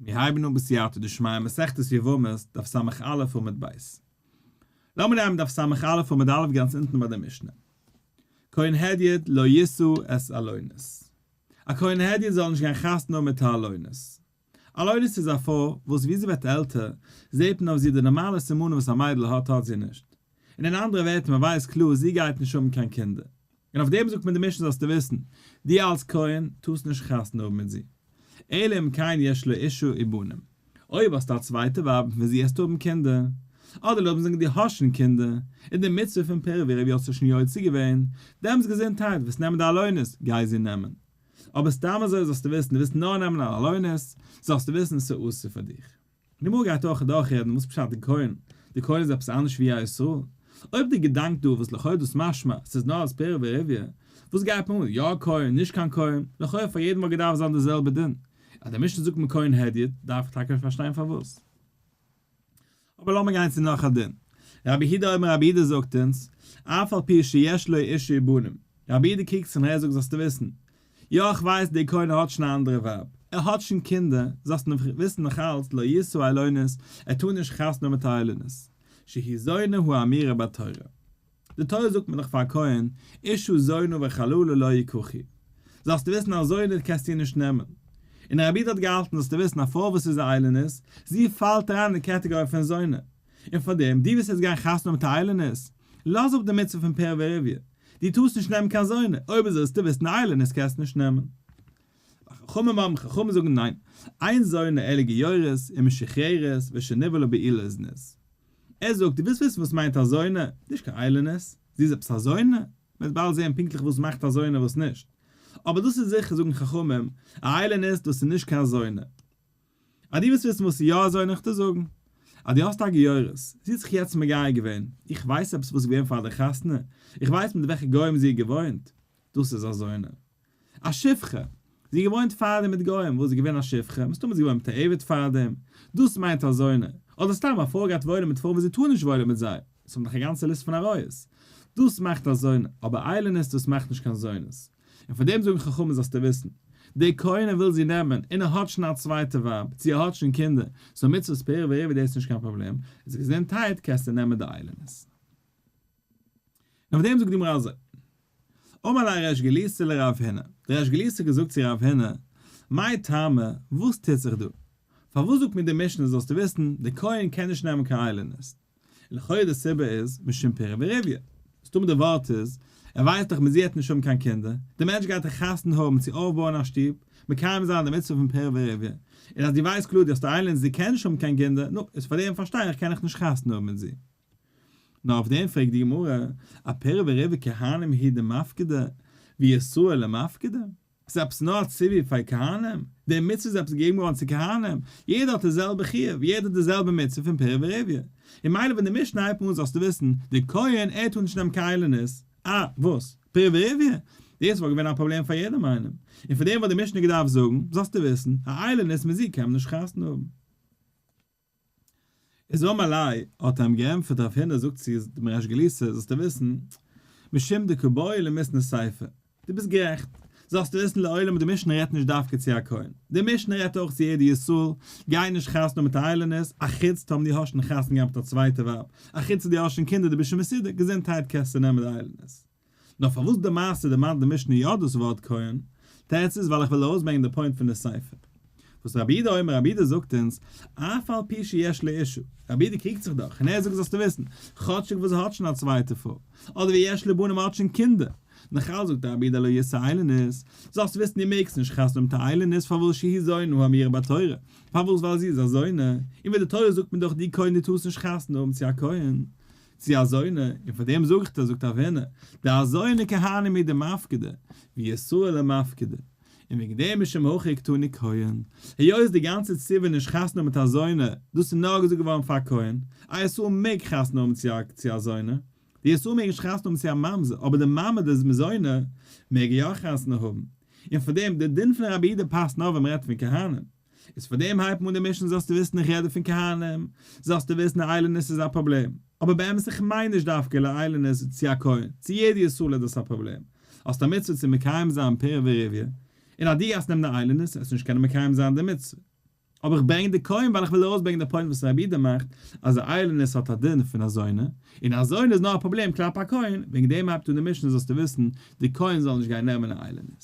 מיר הייבן אן בסייעתא דשמיא מסכת יבמות דף ס"א עמוד ב'. לאמיר נעמען דף ס"א עמוד א' גאנץ אונטן ביי די משנה. כהן הדיוט לא ישא את איילונית. א כהן הדיוט זאל נישט גיין חתונה האבן מיט א איילונית. איילונית איז א פרוי וואס ווי זי ווערט עלטער זעט מען אויף זי די נארמאלע סימנים וואס א מיידל האט האט זי נישט. און אין אנדערע ווערטער מען ווייסט קלאר זי גייט נישט האבן קיין קינדער. און אויף דעם זאגט מען די משנה זאלסטו וויסן, דו אלס כהן טארסט נישט חתונה האבן מיט זי, אלא אם כן יש לו אשה ובנים, אויב האסטו א צווייטע ווייב פון זי העסטו האבן קינדער, אדער לאמיר זאגן דו האסט שוין קינדער, און די מצוה פון פריה ורביה האסטו שוין יוצא געווען, דעמאלטס געזונטהייט, וועסט נעמען די איילונית, גיי זי נעמען. אבער סתם אזוי זאלסטו וויסן, דו ווילסט נאר נעמען אן איילונית, זאלסטו וויסן ס'איז אסור פאר דיך. די גמרא גייט אויך אדורכרעדן וואס פשט די כהן, די כהן איז עפעס אנדערש ווי א ישראל? אויב די געדאנק דא וואס לכאו' דאס משמע ס'איז נאר אלס פריה ורביה, וואס גייט מיר אן יא כהן נישט קיין כהן, לכאו' פאר יעדעם וואלט געדארפט זיין די זעלבע דין, אז די משנה זאגט מען כהן הדיוט דארף איך טאקע פארשטיין פארוואס. אבער לאמיר גיין צו נאך א דין. רבי יהודה אומר רבי יהודה זאגט אונז, אף על פי שיש לו אשה ובנים, רבי יהודה קריגט זיך און ער זאגט זאלסטו וויסן, יא איך ווייס דער כהן האט שוין א אנדערע ווייב, ער האט שוין קינדער, זאלסט וויסן נאך אלץ לא ישא איילונית, ער טאר נישט חתונה מיט א איילונית, שהיא זונה האמורה בתורה. די תורה זאגט מען דאך פאר א כהן, אשה זונה וחללה לא יקחו. זאלסטו וויסן א זונה קענסטו נישט נעמען. און רבי יהודה האט געהאלטן זאלסטו וויסן א פרוי וואס איז א איילונית, זי פאלט אריין אין די קעטעגארי פון זונה. און פאר דעם, דו וועסט יעצט גיין חתונה מיט א איילונית, לאז אפ די מצוה פון פריה ורביה. דו טארסט נישט נעמען קיין זונה, אויב אזוי זאלסטו וויסן א איילונית קענסטו נישט נעמען. וחכמים אומרים, חכמים זאגן ניין, אין זונה אלא גיורת ומשוחררת ושנבעלה בעילת זנות. ער זאגט, דו ווילסט וויסן וואס מיינט א זונה? נישט קיין איילונית, זי איז עפעס א זונה? מען וועט באלד זען פונקטליך וואס מאכט א זונה וואס נישט. אבער דאס איז זיכער זאגן חכמים, א איילונית דאס איז נישט קיין זונה. אז דו ווילסט וויסן וואס איז יא א זונה איך דיר זאגן, אז דו האסט א גיורת, זי האט זיך יעצט מגייר געווען, איך ווייס עפעס וואס איז געווען פאר די חתונה, איך ווייס מיט וועלכע גוים זי האט געוואוינט, דאס איז א זונה. א שפחה. זי איז געוואוינט פארדעם מיט גוים, וואס איז געווען א שפחה? מסתמא איז זי געוואוינט מיט א עבד פארדעם. דאס מיינט א זונה. אדער סתם א פרוי גייט וואוינען מיט פרויען וואס זי טאר נישט וואוינען מיט זיי. עס האבן דאך א גאנצע ליסט פון עריות. דאס מאכט א זונה. אבער איילונית דאס מאכט נישט קיין זונות. און פאר דעם זאגן חכמים זאלסטו וויסן. דער כהן ער וויל זי נעמען, און ער האט שוין א צווייטע ווייב, צו ער האט שוין קינדער, so מצוות פריה ורביה דאס איז נישט קיין פראבלעם, איז געזונטהייט קענסטו נעמען די איילונית. און אויף דעם זאגט די גמרא אזוי. אמר ליה ריש גלותא לרב הונא, דער ריש גלותא האט געזאגט צו רב הונא, מאי טעמא, וואס טוט זיך דא? פארוואס זאגט מיר די משנה זאלסטו וויסן, דער כהן קען נישט נעמען קיין איילונית? און לכאורה די סיבה איז, משום פריה ורביה. מסתמא די ווארט איז, ער ווייסט דאך מיט זי העט נישט האבן קיין קינדער, דער מענטש גייט דאך חתונה האבן צו אויפבויען א שטוב, מקיים זיין די מצוה פון פריה ורביה, און אז דו ווייסט קלאר דו האסט א איילונית זי קען נישט האבן קיין קינדער, נו, איז פארדעם פארשטיי איך קען איך נישט חתונה האבן מיט זי. נאר אויף דעם פרעגט די גמרא, אפריה ורביה כהנים הוא דמפקדי וישראל למפקדי? ס'איז עפעס נאר א ציווי פאר כהנים? די מצוה איז עפעס געגעבן געווארן צו כהנים? יעדער האט די זעלבע חיוב, יעדער האט די זעלבע מצוה פון פריה ורביה. און מילא ווען די משנה הייבט אן זאלסטו וויסן, די כהן ער טאר נישט נעמען קיין איילונית, אה, וואס? פריה ורביה? דאס וואלט געווען א פראבלעם פאר יעדעם איינעם. און פאר דעם וואלט די משנה געדארפט זאגן, זאלסטו וויסן, א איילונית מיט זי קען מען נישט חתונה האבן. איז אמר ליה, האט ער אים געענטפערט רב הונא זאגט צו דעם ריש גלותא זאלסטו וויסן, משום דקא בעי למיתני סיפא, דו ביסט גערעכט, זאלסטו וויסן לעולם די משנה רעדט נישט דווקא צו א כהן, די משנה רעדט אויך צו יעדע ישראל, גיי נישט חתונה מיט א איילונית, א חוץ טאמער דו האסט שוין חתונה געהאט מיט א צווייטע ווייב, א חוץ דו האסט שוין קינדער דו ביסט שוין מסודר, געזונטהייט קענסטו נעמען די איילונית. נאר פארוואס די מעשה דערמאנט די משנה יא דאס ווארט כהן? תירוץ איז ווייל איך וויל ארויסברענגען די point פון די סיפא. וואס רבי יהודה אומר רבי יהודה זאגט אונז, אף על פי שיש לו אשה, רבי יהודה קריגט זיך דאך, און ער זאגט זאלסטו וויסן, כאטשיג וואס ער האט שוין א צווייטע פרוי, אדער ויש לו בנים האט שוין קינדער, נאכאלץ זאגט רבי יהודה לא ישא איילונית, זאלסט וויסן דו מעגסט נישט חתונה מיט א איילונית פארוואס שהיא זונה האמורה בתורה, פארוואס ווייל זי איז א זונה, און ווי די תורה זאגט מען דאך די כהן דו טארסט נישט חתונה האבן צו א כהן. צו א זונה, און פאר דעם זאגט ער, זאגט רב הונא, דאזונה כהנים הוא דמפקדי, וישראל למפקדי, און וועגן דעם משום הכי קתני כהן, היות די גאנצע ציווי נישט חתונה מיט א זונה, דאס איז נאר געזאגט געווארן פאר כהן, א ישראל מעג חתונה האבן צו א זונה, די ישראל מעג נישט חתונה האבן צו א ממזר, אבער די מאמע די זונה מעג יא חתונה האבן, און פאר דעם, די דין פון רבי יהודה פאסט נאר ווען מען רעדט פון כהנים. איז פאר דעם הייבט מען אן די משנה זאלסטו וויסן איך רעד דא פון כהנים, זאלסטו וויסן א איילונית איז א פראבלעם, אבער באמת איך מיין נישט דווקא לאיילונית צו א כהן, צו יעדע ישראל איז דאס א פראבלעם, האסט א מצוה צו מקיים זיין פריה ורביה, און אז דו גייסט נעמען א איילונית וועסטו נישט קענען מקיים זיין די מצוה. אבער איך ברענג די כהן ווייל איך וויל ארויסברענגען די point וואס רבי יהודה מאכט אז א איילונית האט א דין פון א זונה, און א זונה איז נאר א פראבלעם כלפי א כהן, וועגן דעם הייבט אן די משנה זאלסטו וויסן, די כהן זאל נישט גיין נעמען א איילונית.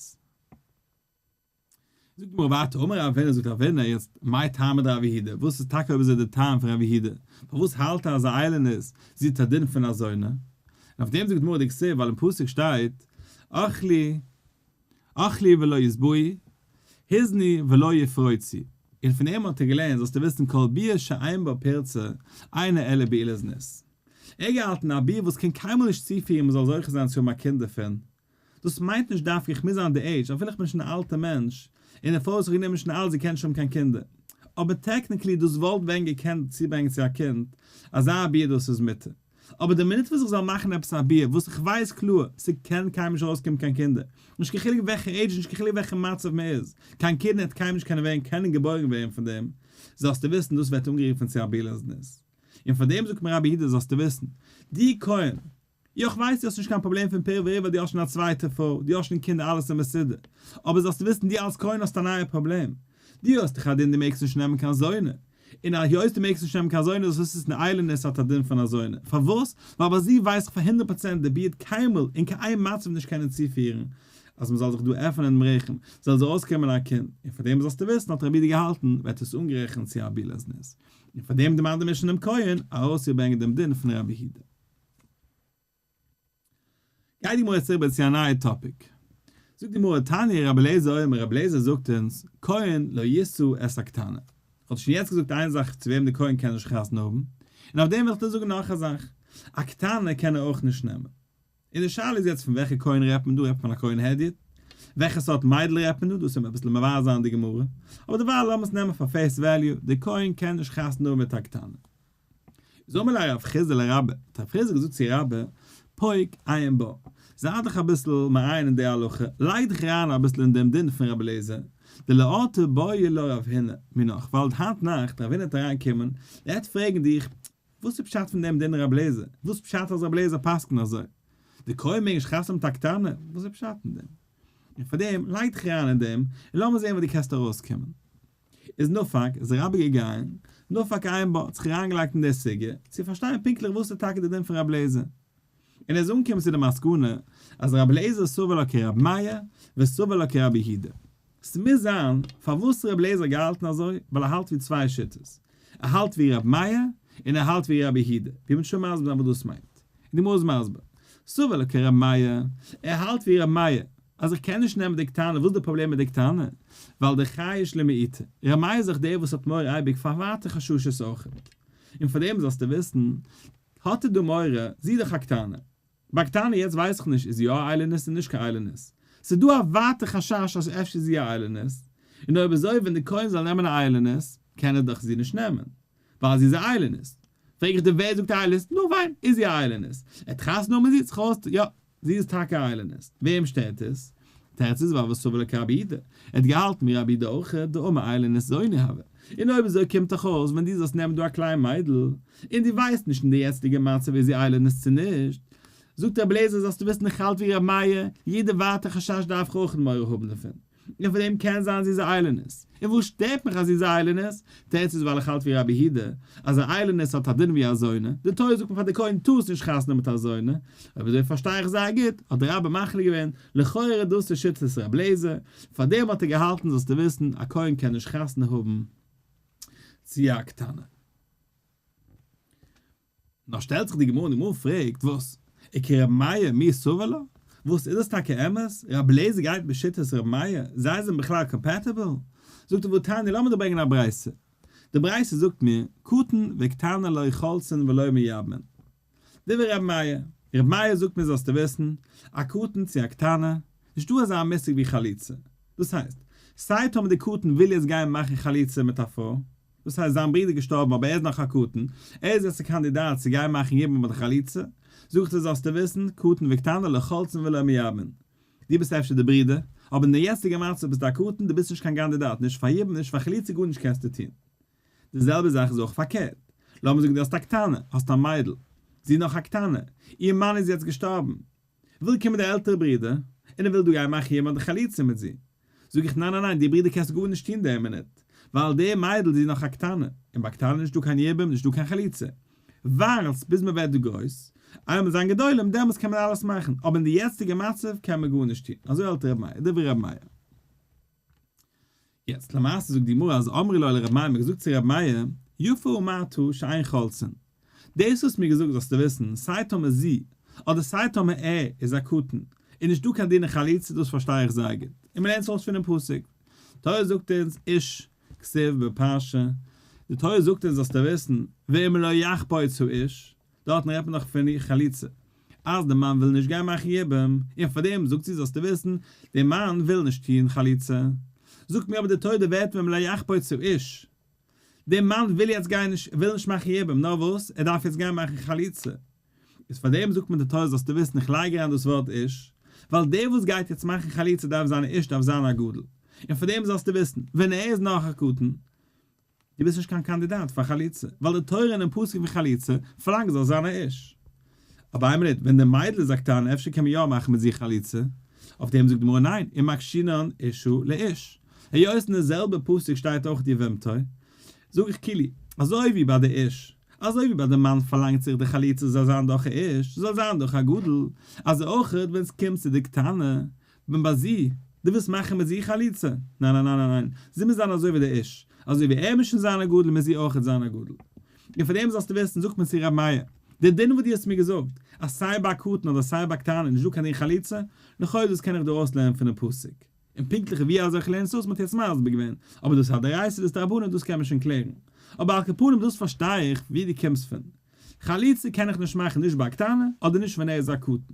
זאגט די גמרא ווייטער, אמר רב הונא זאגט רב הונא, יעצט מאי טעמא דרב יהודה, וואס איז טאקע אויב אזוי די טעם פון רב יהודה, פארוואס האלט ער אז א איילונית זי האט א דין פון א זונה? און אויף דעם זאגט די גמרא דכתיב ווייל אין פסוק שטייט אכלו אכלו ולא ישבעו, הזנו ולא יפרוצו, און פון אים האט ער געלערנט זאלסטו וויסן כל ביאה שאין בה פירצה אינה אלא בעילת זנות. ער האט געהאלטן א ביאה וואס קען קיינמאל נישט צופירן מען זאל זוכה זיין צו האבן א קינד דערפון, דאס מיינט נישט דווקא איך מוז זיין די עידזש אפילו איך בין שוין א אלטע מענטש און די פרוי האט זיך גענומען שוין אלט זי קען נישט האבן קיין קינדער, אבער technically דאס וואלט ווען געקענט צוברענגען צו א קינד, אזא ביאה דאס איז מותר. אבער די מינוט וואס איך זאל מאכן עפעס א ביאה וואס איך ווייס קלאר ס'קען קיינמאל נישט ארויסקומען קיין קינדער, נישט קיין חילוק וועלכע עידזש נישט קיין חילוק וועלכע מצב מ'איז, קיין קינד וועט קיינמאל נישט קענען ווערן קענען געבוירן ווערן פון דעם, זאלסטו וויסן דאס ווערט אנגערופן צו א בעילת זנות. און פאר דעם זאגט מיר רבי יהודה זאלסטו וויסן, דו כהן, יאך ווייס דו האסט נישט קיין פראבלעם פון פריה ורביה דו האסט שוין א צווייטע פרוי, דו האסט שוין קינדער אלעס איז מסודר, אבער זאלסטו וויסן דו אלס כהן האסט א נייע פראבלעם, דו האסט דאך א דין דו מעגסט נישט נעמען קיין זונה, און היות דו מעגסט נישט נעמען קיין זונה זאלסט וויסן אן איילונית האט א דין פון א זונה, פארוואס? ווייל ביי זי ווייס איך פאר 100% די ביאה וועט קיינמאל אין קיין איין מצב נישט קענען צופירן אז מען זאל זיך דא עפענען דעם רחם, זאל זי אויסקומען א קינד, און פאר דעם זאלסטו וויסן האט רבי יהודה געהאלטן ווערט עס אנגערעכנט צו א בעילת זנות, און פאר דעם דערמאנט די משנה דעם כהן ארויסצוברענגען דעם דין פון רבי יהודה. גייט די גמרא יעצט איבער צו א נייע topic. זאגט די גמרא, תניא רבי אליעזר אומר, רבי אליעזר זאגט אונז, כהן לא ישא את הקטנה. איך האב שוין יעצט געזאגט איין זאך צו וועם די כהן קען נישט חתונה האבן, און אויף דעם וועל איך דיר זאגן נאך א זאך, א קטנה קען ער אויך נישט נעמען. און די שאלה איז יעצט פון וועלכע כהן רעדט מען דא, רעדט מען פון א כהן הדיוט? וועלכע סארט מיידל רעדט מען דא? דאס וועט מען אביסל מבאר זיין אין די גמרא. אבער דערווייל לאמיר עס נעמען פאר face value, די כהן קען נישט חתונה האבן מיט א קטנה. איז אמר ליה רב חסדא לרבה, האט רב חסדא געזאגט צו רבה, פוק עיין בה, זיי דיך אביסל מעיין אין די הלכה, לייג דיך אריין אביסל אין דעם דין פון רבי אליעזר, דלאורתא בעי לה רב הונא מינך, ווייל היינט נאכט רב הונא וועט אריין קומען, ער וועט פרעגן דיך, וואס איז פשט פון דעם דין רבי אליעזר, וואס פשט אז רבי אליעזר פסק'נט אזוי, די כהן מעג נישט חתונה מיט א קטנה, וואס איז פשט אין דעם? און פאר דעם לייג דיך אריין אין דעם, און לאמיר זען וואו דו קענסט ארויסקומען. איז נפק, איז דער רבי געגאנגען, נפק עיין בה, האט זיך אריינגעלייגט אין דער סוגיא, צו פארשטיין פונקטליך וואס איז טאקע דער דין פון רבי אליעזר. און ער איז אנגעקומען צו די מסקנא, אז רבי אליעזר סבר לה כרבי מאיר, וסבר לה כרבי יהודה. ס'מוז זיין, פארוואס רבי אליעזר האט געהאלטן אזוי, ווייל ער האלט ווי צוויי שיטות. ער האלט ווי רבי מאיר, און ער האלט ווי רבי יהודה. ווי מ'וועט שוין מסביר זיין וואס דאס מיינט. און די גמרא איז מסביר. סבר לה כרבי מאיר, ער האלט ווי רבי מאיר, אז איך קען נישט נעמען די קטנה, וואס איז די פראבלעם מיט די קטנה? ווייל דחייש למעוטי. ר' מאיר איז דאך דער וואס האט מורא אייביג פאר ווייטער חששות אויכעט. און פאר דעם זאלסטו וויסן, האט ער דא מורא, זי איז דאך א קטנה. ביי קטנה יעצט ווייס איך נישט איז זי יא א איילונית און נישט קיין איילונית. ס'איז דא א ווייטע חשש אז אפשר איז זי א איילונית. און אויב אזוי ווען די כהן זאל נעמען א איילונית, קען ער דאך זי נישט נעמען. ווייל זי איז א איילונית. פרעג איך דיר ווער זאגט איילונית? נו פיין, איז זי א איילונית. ער האט חתונה מיט זי, זיך אויס, יא. זי איז טאקע א איילונית. וועם שטערט עס? תירוץ איז ווייל וסבר לה כרבי יהודה. ער האט געהאלטן ווי רבי יהודה אויך, דאמר איילונית זונה הויא. און אויב אזוי קומט דאך אויס ווען דו זאלסט נעמען דא א קליין מיידל, און דו ווייסט נישט אין די יעצטיגע מצב איז זי איילונית צו נישט, זאגט רבי אליעזר זאלסטו וויסן איך האלט ווי רבי מאיר, יעדע ווייטע חשש דארף איך אויך מורא האבן דערפון. און פאר דעם קען זיין זי איז א איילונית. און וואס שטערט מיך אז זי איז א איילונית? תירוץ איז ווייל איך האלט ווי רבי יהודה, אז א איילונית האט א דין ווי א זונה, די תורה זאגט מיר פאר די כהן טארסט נישט חתונה מיט א זונה, אויב אזוי פארשטיי איך זייער גוט, האט דער רבי מחליט געווען, לכאורה דאס איז שיטת רבי אליעזר, פאר דעם האט ער געהאלטן זאלסטו וויסן, א כהן קען נישט חתונה האבן צו א קטנה. נאר שטעלט זיך די גמרא און די גמרא פרעגט, וואס? וכרבי מאיר מי סבר לה? וואס איז דאס טאקע אמת? רבי אליעזר גייט בשיטת רבי מאיר? זיי זענען בכלל compatible? זאגט ער והתניא לאמיר דיר ברענגען א ברייתא. די ברייתא זאגט מיר, קטן וקטנה לא חולצין ולא מייבמין. דברי רבי מאיר. רבי מאיר זאגט מיר זאלסטו וויסן, א קטן צו א קטנה, נישטא אזא מושג ווי חליצה. דאס הייסט, סיי טאמער די קטן וויל יעצט גיין מאכן חליצה מיט א פרוי, דאס הייסט זיין ברודער איז געשטארבן אבער ער איז נאך א קטן, ער איז יעצט א קאנדידאט צו גיין מאכן יבום אדער חליצה, זאגט ער זאלסטו וויסן, קטן וקטנה לא חולצין ולא מייבמין. דו ביסט אפשר די ברודער, אבער אין די יעצטיגע מצב ביסטו א קטן, דו ביסט נישט קיין קאנדידאט, נישט פאר יבום נישט פאר חליצה גארנישט קענסטו טון. די זעלבע זאך איז אויך פארקערט, לאמיר זאגן דו האסט א קטנה, האסט א מיידל, זי איז נאך א קטנה, איר מאן איז יעצט געשטארבן, וויל קומען דער עלטערע ברודער, און ער וויל דא גיין מאכן יבום אדער חליצה מיט זי. זאג איך ניין ניין ניין, די ברודער קענסט גארנישט טון די מינוט. ווייל די מיידל זי איז נאך א קטנה, און ביי קטנה נישט דא קיין יבום נישט דא קיין חליצה, ווארטס ביז מען ווערט דא גרויס, איינמאל זיין גדולים דעמאלטס קען מען אלעס מאכן, אבער אין די יעצטיגע מצב קען מען גארנישט טון, אזוי האלט ר' מאיר, דברי ר' מאיר. יעצט למעשה זאגט די גמרא אז אמרי לו לר' מאיר, מען האט געזאגט צו ר' מאיר, יפה אמרת שאין חולצין, דאס וואס מיר געזאגט זאלסטו וויסן, סיי טאמער זי, אדער סיי טאמער ער, איז א קטן, איז נישט דא קיין דיני חליצה דאס פארשטיי איך זייער גוט, און מען לערנט עס אויס פונעם פסוק, תורה זאגט אונז איש כתיב בפרשה, די תורה זאגט אונז זאלסטו וויסן, ואם לא יחפוץ האיש, דארטן רעדט מען דאך פון חליצה, אז די מאן וויל נישט גיין מאכן יבום, און פאר דעם זאגט זי זאלסטו וויסן, די מאן וויל נישט טון חליצה, זאגט מיר אבער די תורה די ווערטער ואם לא יחפוץ האיש, די מאן וויל יעצט גיין נישט וויל נישט מאכן יבום, נאר וואס, ער דארף יעצט גיין מאכן חליצה, איז פאר דעם זאגט מיר די תורה זאלסטו וויסן איך לייג אריין דאס ווארט איש, ווייל דער וואס גייט יעצט מאכן חליצה דארף זיין א איש דארף זיין א גדול, און פאר דעם זאלסטו וויסן, ווען ער איז נאך א קטן, דו ביסט נישט קיין קאנדידאט פאר חליצה, ווייל די תורה אינעם פסוק פון חליצה פארלאנגט זאלסט זיין א איש. אבער איין מינוט, ווען די מיידל איז א קטנה אפשר קען מען יא מאכן מיט זי חליצה? אויף דעם זאגט די גמרא ניין, ומקשינן אשה לאיש. היות אין די זעלבע פסוק שטייט אויך יבמתו, זאג איך כאילו, אזוי ווי ביי די איש, אזוי ווי ביי די מאן פארלאנגט זיך די חליצה זאל זיין דורך א איש, זאל זיין דורך א גדול, אזוי אויך ווען ס'קומט צו די קטנה, ווען ביי זי, דו ווילסט מאכן מיט זי חליצה? ניין ניין ניין ניין ניין, זי מוז זיין אזוי ווי דער איש, אזוי ווי ער מוז שוין זיין א גדול מוז זי אויכעט זיין א גדול. און פאר דעם זאלסטו וויסן, זאגט מען צו ר' מאיר, דער דין וואס דו האסט מיר געזאגט, אז סיי ביי א קטן אדער סיי ביי א קטנה איז נישט דא קיין דין חליצה, לכאו' דאס קען איך דיר אויסלערנען פונעם פסוק. און פונקטליך ווי אזוי איך לערן עס אויס מען האט יעצט מסביר געווען, אבער דאס איז א דאורייתא דאס איז דרבנן דאס קען מען שוין קלערן. אבער על כל פנים דאס פארשטיי איך ווי דו קומסט פון. חליצה קען איך נישט מאכן נישט ביי א קטנה אדער נישט ווען ער איז א קטן.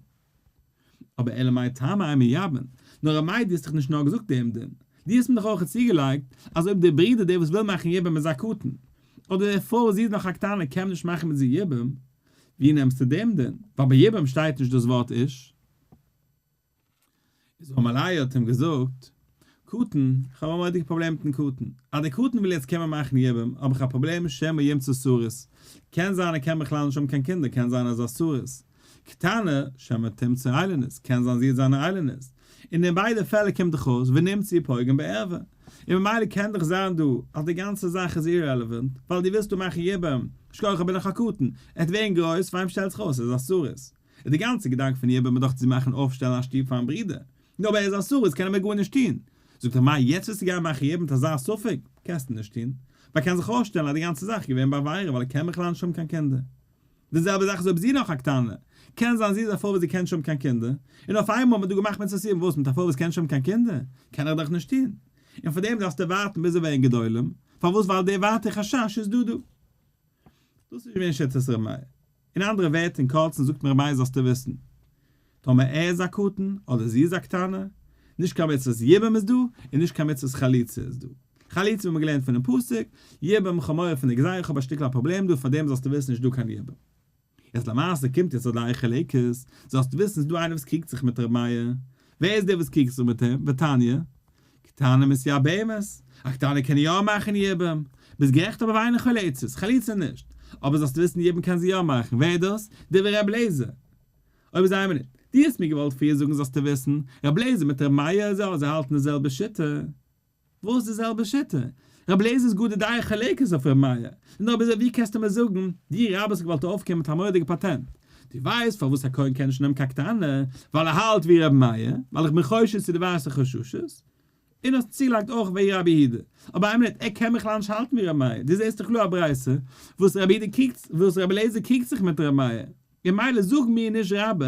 אבער אלא מאי טעמא אין מייבמין, נאר אמאי דו האסט דאך נישט נאר געזאגט דעם דין, דו האסט מיר דאך אויך צוגעלייגט אז אויב דער ברודער דער וואס וויל מאכן יבום איז א קטן, אדער דער פרוי וואס זי איז נאך א קטנה קען מען נישט מאכן מיט זי יבום, ווי נעמסטו דעם דין? ווייל ביי יבום שטייט נישט דאס ווארט איש. איז אמר ליה האט אים געזאגט, קטן, איך האב א מורא'דיגע פראבלעם מיטן קטן, אז דער קטן וויל יעצט קומען מאכן יבום, האב איך א פראבלעם שמא ימצא סריס, קען זיין ער קען בכלל נישט האבן קיין קינדער, קען זיין ער איז א סריס, קטנה, שמא תמצא איילונית, קען זיין זי וועט זיין א איילונית, און אין ביידע פעלער קומט דאך אויס ונמצאו פוגם בערווה, און ממילא קען דאך זיין דא אז די גאנצע זאך איז irrelevant, ווייל דו ווילסט דא מאכן יבום, שכוח איך בין נאך א קטן, ער וועט ווערן גרויס, פאר אים שטעלט זיך אויס ער איז א סריס. איז די גאנצע געדאנק פון יבום איז דאך צו מאכן אויפשטעלן א שטוב פארן ברודער, נו אבער ער איז א סריס קען ער מיר גארנישט טון, זאגט ער מאי יעצט ווילסטו גיין מאכן יבום מיט אזא ספק, קענסטו נישט טון, ווייל קען זיך אויסשטעלן אז די גאנצע זאך איז געווען בעבירה ווייל ער קען בכלל נישט האבן קיין קינדער. די זעלבע זאך איז אויב זי איז נאך א קטנה, קען זיין זי איז א פרוי וואס זי קען נישט האבן קיין קינדער, און אויף איינמאל האט מען דא געמאכט מצות יבום וואס מיט א פרוי וואס קען נישט האבן קיין קינדער קען איך דאך נישט טון, און פאר דעם דארפסטו ווארטן ביז זיי ווערן גדולים, פארוואס ווייל די ווייטער חשש איז דא דא. דאס איז געווען שיטת ר' מאיר. אין אנדערע ווערטער אין קורצן זאגט מיר ר' מאיר זאלסטו וויסן, טאמער ער איז א קטן אדער זי איז א קטנה, נישט קיין מצוות יבום איז דא, און נישט קיין מצוות חליצה איז דא. חליצה האבן מיר געלערנט פונעם פסוק, יבום איך האב מורא פון די גזירה איך האב א שטיקל א פראבלעם דא פארדעם זאלסטו וויסן נישט דא קיין יבום. יעצט למעשה קומט יעצט א דעה חולקת, זאלסט וויסן ס'איז דא איינער וואס קריגט זיך מיט ר' מאיר, ווער איז דער וואס קריגט זיך מיט אים? ותניא, קטנה מתייבמת, א קטנה קען יא מאכן יבום, ביסט גערעכט אבער ואינה חולצת, חליצה נישט, אבער זאלסט וויסן יבום קען זי יא מאכן, ווער איז דאס? דברי ר' אליעזר. אויב איז איין מינוט, דו האסט מיר געוואלט פריער זאגן זאלסטו וויסן, ר' אליעזר מיט ר' מאיר זיי האלטן די זעלבע שיטה. וואס די זעלבע שיטה? רבי אליעזר איז גאר די דעה חולקת אויף רבי מאיר, און אויב אזוי ווי קענסטו מיר זאגן, די רבי האסט געוואלט אויפקומען מיט א מורא'דיגע פאטענט, דו ווייסט פארוואס א כהן קען נישט נעמען קיין קטנה, ווייל ער האלט ווי רבי מאיר, ווייל איך בין חושש צו די ווייסע חששות, און האסט צוגעלייגט אויך ווי רבי יהודה, אבער איין מינוט, ער קען בכלל נישט האלטן ווי רבי מאיר, דו זעסט דאך קלאר א ברייתא וואס רבי יהודה קריגט, וואס רבי אליעזר קריגט זיך מיט רבי מאיר, און מילא זאג מיר נישט רבי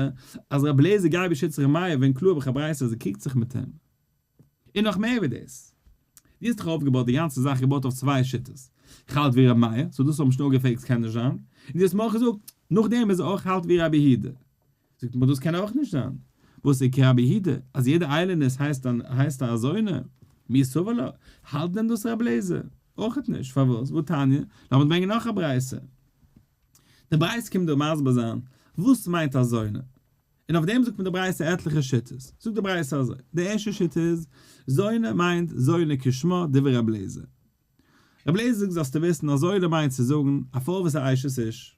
אז רבי אליעזר גייט בשיטת רבי מאיר ווען קלאר האב איך א ברייתא אז ער קריגט זיך מיט אים. און נאך מער ווי דאס, דו האסט דאך אויפגעבויט די גאנצע זאך געבויט אויף צוויי שיטות, איך האלט ווי רבי מאיר, so דאס האב איך שוין אפגעפרעגט ס'קען נישט זיין, און דו האסט מיר אויך געזאגט, נאכדעם איז אויך האלט ווי רבי יהודה, זאגט מיר דאס קען אויך נישט זיין, וואס איז כרבי יהודה, אז יעדע איילונית הייסט הייסט א זונה, מי סבר לה, האלט דען דאס רבי אליעזר? אויכעט נישט, פארוואס? והתניא, לאמיר ברענגען נאך א ברייתא. די ברייתא קומט דא מסביר זיין וואס מיינט א זונה, און אויף דעם זאגט מען די ברייתא עטליכע שיטות, זאגט די ברייתא אזוי, די ערשטע שיטה איז, זונה מיינט זונה כשמה דברי רבי אליעזר. רבי אליעזר זאגט זאלסטו וויסן אז זונה מיינט צו זאגן א פרוי וואס איז אשת איש,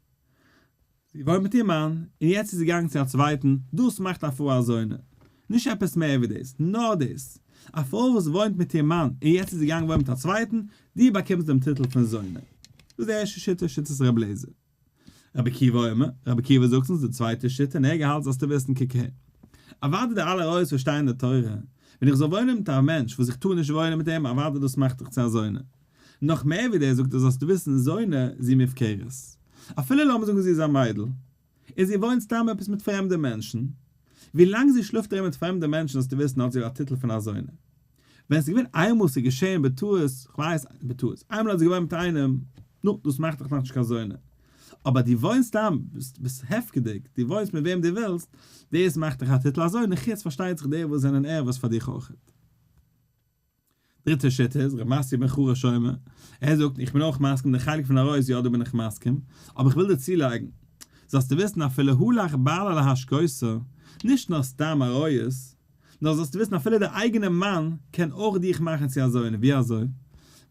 זי וואוינט מיט איר מאן, און יעצט איז זי געגאנגען צו א צווייטן, דאס מאכט א פרוי א זונה, נישט עפעס מער ווי דאס, נאר דאס. א פרוי וואס וואוינט מיט איר מאן און יעצט איז זי געגאנגען וואוינען מיט א צווייטן, דו באקומסט דעם טיטל פון זונה. דאס איז די ערשטע שיטה, שיטת רבי אליעזר. רבי עקיבא אומר, רבי עקיבא זאגט אונז די צווייטע שיטה און ער געהאלט זאלסטו וויסן קוק אהער. אוודאי די אלע עריות וואס שטייען אין די תורה, ווען איך זאל וואוינען מיט א מענטש וואס איך טאר נישט וואוינען מיט אים אוודאי דאס מאכט דיך צו א זונה. נאך מער ווי דאס זאגט ער זאלסטו וויסן זונה זו מופקרת. אפילו לאמיר זאגן זי איז א מיידל, און זי וואוינט סתם עפעס מיט פרעמדע מענטשן, ווי לאנג זי שלאפט ארום מיט פרעמדע מענטשן זאלסטו וויסן האט זי א טיטל פון א זונה. ווען ס'איז געווען איינמאל ס'איז געשעהן בטעות, כ'ווייס, בטעות, איינמאל האט זי געוואוינט מיט איינעם, נו, דאס מאכט דיך נאכנישט קיין זונה. אבער דו וואוינסט סתם, ביסט ביסט הפקר'דיג, דו וואוינסט מיט וועם דו ווילסט, דאס מאכט דיך א טיטל א זונה, חוץ פארשטייט זיך די וואס זענען ערוות פאר דיך אויכעט. דריטע שיטה איז ר' מתיא בן חרש אומר, ער זאגט איך בין אויך מסכים די חלק פון עריות יא דא בין איך מסכים, אבער איך וויל דיר צולייגן, זאלסטו וויסן אפילו הלך בעלה להשקותה, נישט נאר סתם עריות, נאר זאלסטו וויסן אפילו די אייגענע מאן קען אויך דיך מאכן צו א זונה, ווי אזוי?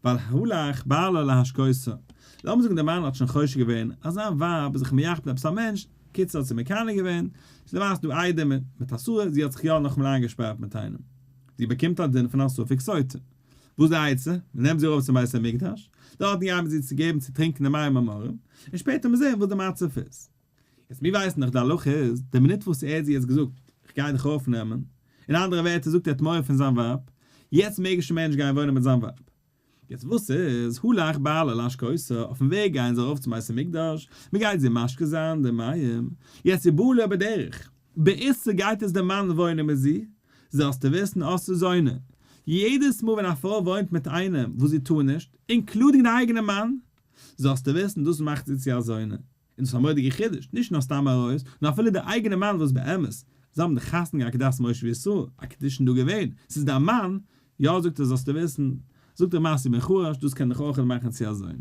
ווייל הלך בעלה להשקותה, לאמיר זאגן די מאן האט שוין חושד געווען אז זיין ווייב איז זיך מייחד מיט עפעס א מענטש, קיצור האט זי מקנא געווען, ס'איז למעשה דא עדים מיט אסור, זי האט זיך יא נאכאמאל איינגעשפארט מיט איינעם. זי באקומט א דין פון א ספק סוטה. וואס איז די עצה? מען נעמט זי ארויף צום בית המקדש, דארטן גייט מען זי צו געבן צו טרינקען די מים המרים, און שפעטער מיר זען וואס די מצב איז. יעצט מיר ווייסן דאך די הלכה איז, די מינוט וואס ער האט זי יעצט געזאגט, איך גיי דיך אויפנעמען, אין אנדערע ווערטער זאגט ער האט מורא פון זיין ווייב, יעצט מעג ער שוין מער נישט גיין וואוינען מיט זיין ווייב. יעצט וואס איז, הלך בעלה להשקותה, אויפן וועג גייען זיי ארויף צום בית המקדש, מען גייט זי משקה זיין די מים, יעצט ובעלה בדרך, באיסור גייט עס דער מאן וואוינען מיט זי, זאלסטו וויסן עשאה זונה, יעדעס מאל ווען א פרוי וואוינט מיט איינעם וואס זי טאר נישט, including די אייגענע מאן, זאלסטו וויסן דאס מאכט זי צו א זונה. און דאס איז א מורא'דיגע חידוש, נישט נאר סתם עריות, נאר אפילו די אייגענע מאן וואס באמת, זיי האבן די חתונה געהאט כדת משה וישראל, א קידושין דא געווען, ס'איז דיין מאן, יא זאגט ער זאלסטו וויסן, זאגט ר' מתיא בן חרש, דאס קען דיך אויך מאכן צו א זונה.